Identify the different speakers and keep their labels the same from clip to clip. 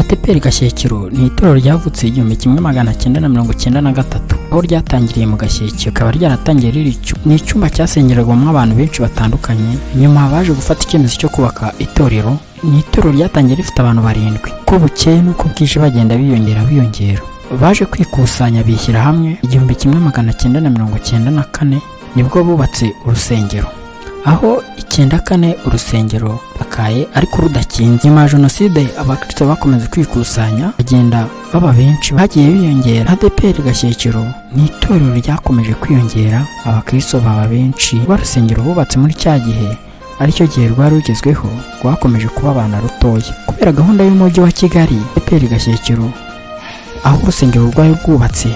Speaker 1: ADEPR Gashyekero ni itorero ryavutse 1993, aho ryatangiriye mu Gashyekero, rikaba ryaratangiye riri ni icyumba cyasengerwamo abantu benshi batandukanye. Nyuma baje gufata icyemezo cyo kubaka itorero. Ni itorero ryatangiye rifite abantu barindwi. Uko bukeye n'uko bwije bagenda biyongera biyongera. Baje kwikusanya bishyira hamwe 1994, nibwo bubatse urusengero, aho 94 urusengero bakaye ariko rudakinze. Nyuma ya jenoside abakristo bakomeje kwikusanya, bagenda baba benshi, bagiye biyongera. ADEPR Gashyekero ni itorero ryakomeje kwiyongera, abakristo baba benshi. Rwa rusengero bubatse muri cya gihe, aricyo gihe rwari rugezweho, rwakomeje kuba abana rutoya kubera gahunda y'umujyi wa Kigali. ADEPR Gashyekero, aho urusengero rwari rwubatse,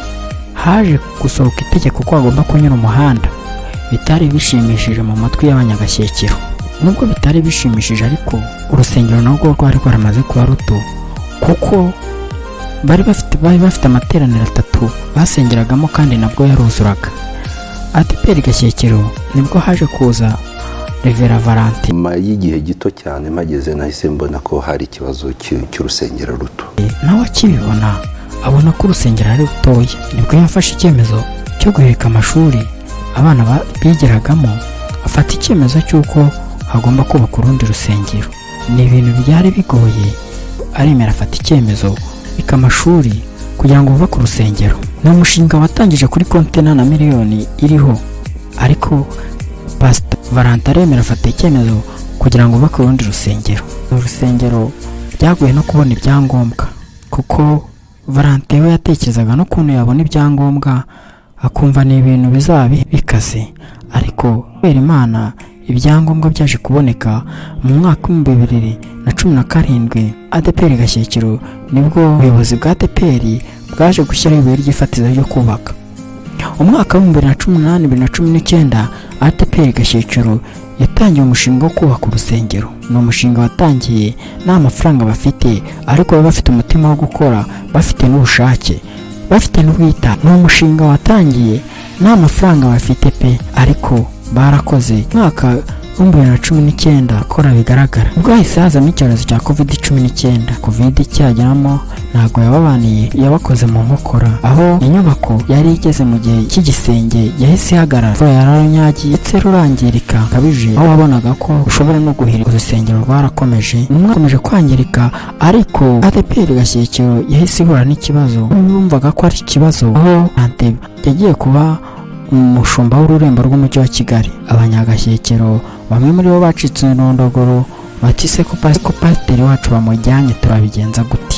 Speaker 1: haje gusohoka itegeko ko hagomba kunyura umuhanda. Bitari bishimishije mu matwi y'abanyagashyekero. Nubwo bitari bishimishije ariko, urusengero narwo rwari rwaramaze kuba ruto, kuko bari bafite amateraniro atatu basengeragamo kandi nabwo yaruzuraga. ADEPR Gashyekero nibwo haje kuza Reverend Valentin.
Speaker 2: Nyuma y'igihe gito cyane mpageze, nahise mbona ko hari ikibazo cy'urusengero ruto.
Speaker 1: Nawe akibibona abona ko urusengero ari rutoya, nibwo yafashe icyemezo cyo guhirika amashuri abana bigiragamo, afata icyemezo cy'uko hagomba kubaka urundi rusengero. Ni ibintu byari bigoye, aremera afata icyemezo bika amashuri kugira ngo bubake urusengero. Ni umushinga watangije kuri konti na miliyoni iriho, ariko Pastor Valentin aremera afata icyemezo kugira ngo bubake urundi rusengero. Urusengero byagoye no kubona ibyangombwa, kuko Valentin we yatekerezaga n'ukuntu yabona ibyangombwa, akumva ni ibintu bizaba bikaze. Ariko kubera Imana ibyangombwa byaje kuboneka mu mwaka w'2017. ADEPR Gashyekero, nibwo ubuyobozi bwa ADEPR bwaje gushyiraho ibuye ry'ifatizo ryo kubaka. Umwaka w'2018, 2019, ADEPR Gashyekero yatangiye umushinga wo kubaka urusengero. Ni umushinga watangiye nta mafaranga bafite, ariko baba bafite umutima wo gukora, bafite n'ubushake, bafite n'ubwita. Ni umushinga watangiye nta mafaranga bafite pe, ariko barakoze. Umwaka w'2019 kora bigaragara, ubwo hahise hazamo icyorezo cya COVID-19. Covid cyageramo ntabwo yababaniye, yabakoze mu nkokora, aho inyubako yari igeze mu gihe cy'igisenge yahise ihagarara. Imvura yararunyagiye ndetse rurangirika bikabije, aho wabonaga ko ushobora no guhirika urusengero. Rwarakomeje, rwakomeje kwangirika, ariko ADEPR Gashyekero yahise ihura n'ikibazo, bumvaga ko ari ikibazo, aho Ante yagiye kuba umushumba w'ururembo rw'umujyi wa Kigali. Abanyagashyekero bamwe muri bo bacitse urundogoro, bati: "Se ko pasiteri wacu bamujyanye, turabigenza gute?"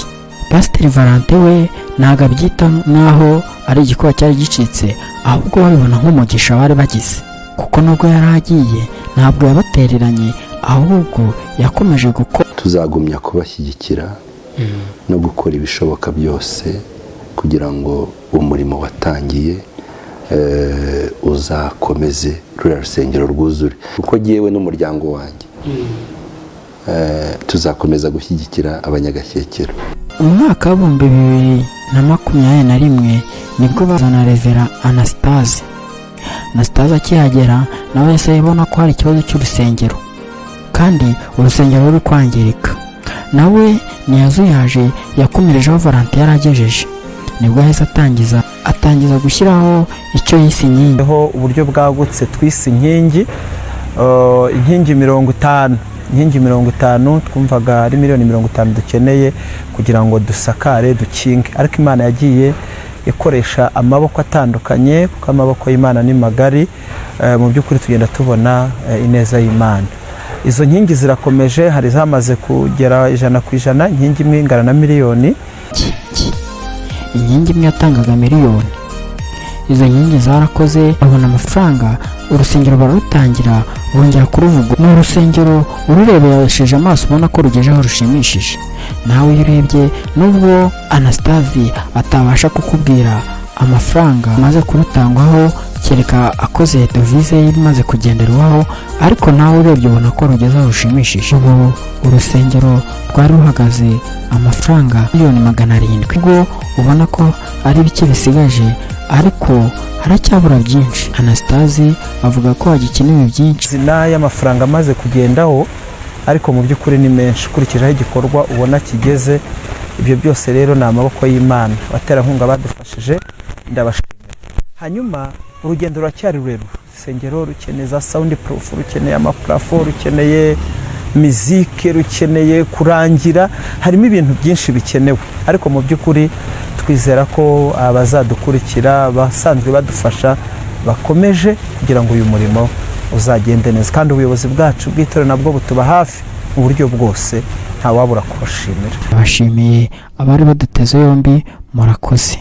Speaker 1: Pasiteri Valentin we ntabwo abyita nk'aho ari igikuba cyari gicitse, ahubwo babibona nk'umugisha bari bagize, kuko nubwo yari agiye ntabwo yabatereranye, ahubwo yakomeje gukora.
Speaker 2: Tuzagumya kubashyigikira no gukora ibishoboka byose kugira ngo umurimo watangiye uzakomeze, ruriya rusengero rwuzure, kuko jyewe n'umuryango wanjye tuzakomeza gushyigikira abanyagashyekero.
Speaker 1: Umwaka w'2021 nibwo bazana Reverend Anastase. Anastase akihagera nawe yahise abona ko hari ikibazo cy'urusengero kandi urusengero ruri kwangirika. Nawe ntiyazuyaje, yakomereje aho Valentin yari agejeje. Nibwo yahise atangiza gushyiraho icyo yise inkingi.
Speaker 3: Ho uburyo bwagutse twise inkingi, inkingi 50, inkingi 50. Twumvaga ari miliyoni 50 dukeneye kugira ngo dusakare, dukinge, ariko Imana yagiye ikoresha amaboko atandukanye, kuko amaboko y'Imana ni magari. Mu by'ukuri tugenda tubona ineza y'Imana. Izo nkingi zirakomeje, hari izamaze kugera 100%. Inkingi imwe ingana na miliyoni.
Speaker 1: Inkingi imwe yatangaga miliyoni. Izo nkingi zarakoze, babona amafaranga, urusengero bararutangira, bongera kuruvuga. Ni urusengero ururebesheje amaso ubona ko rugejeho rushimishije. Nawe iyo urebye, nubwo Anastasi atabasha kukubwira amafaranga amaze kurutangwaho, kereka akoze devis ye imaze kugenderwaho, ariko nawe urebye ubona ko rugeze aho rushimishije. Ubu urusengero rwari ruhagaze amafaranga miliyoni 700, ubwo ubona ko ari bike bisigaje, ariko haracyabura byinshi. Anastasi avuga ko hagikenewe byinshi.
Speaker 3: Zina y'amafaranga amaze kugendaho, ariko mu by'ukuri ni menshi ukurikije aho igikorwa ubona kigeze. Ibyo byose rero ni amaboko y'Imana. Abaterankunga badufashije, ndabashimira. Hanyuma urugendo ruracyari rurerure. Urusengero rukeneye za sound proof, rukeneye ama plafond, rukeneye mizike, rukeneye kurangira, harimo ibintu byinshi bikenewe. Ariko mu by'ukuri twizera ko abazadukurikira, abasanzwe badufasha, bakomeje kugira ngo uyu murimo uzagende neza. Kandi ubuyobozi bwacu bw'itorero nabwo butuba hafi mu buryo bwose, ntawabura kubashimira.
Speaker 1: Bashimiye abari baduteze yombi, murakoze.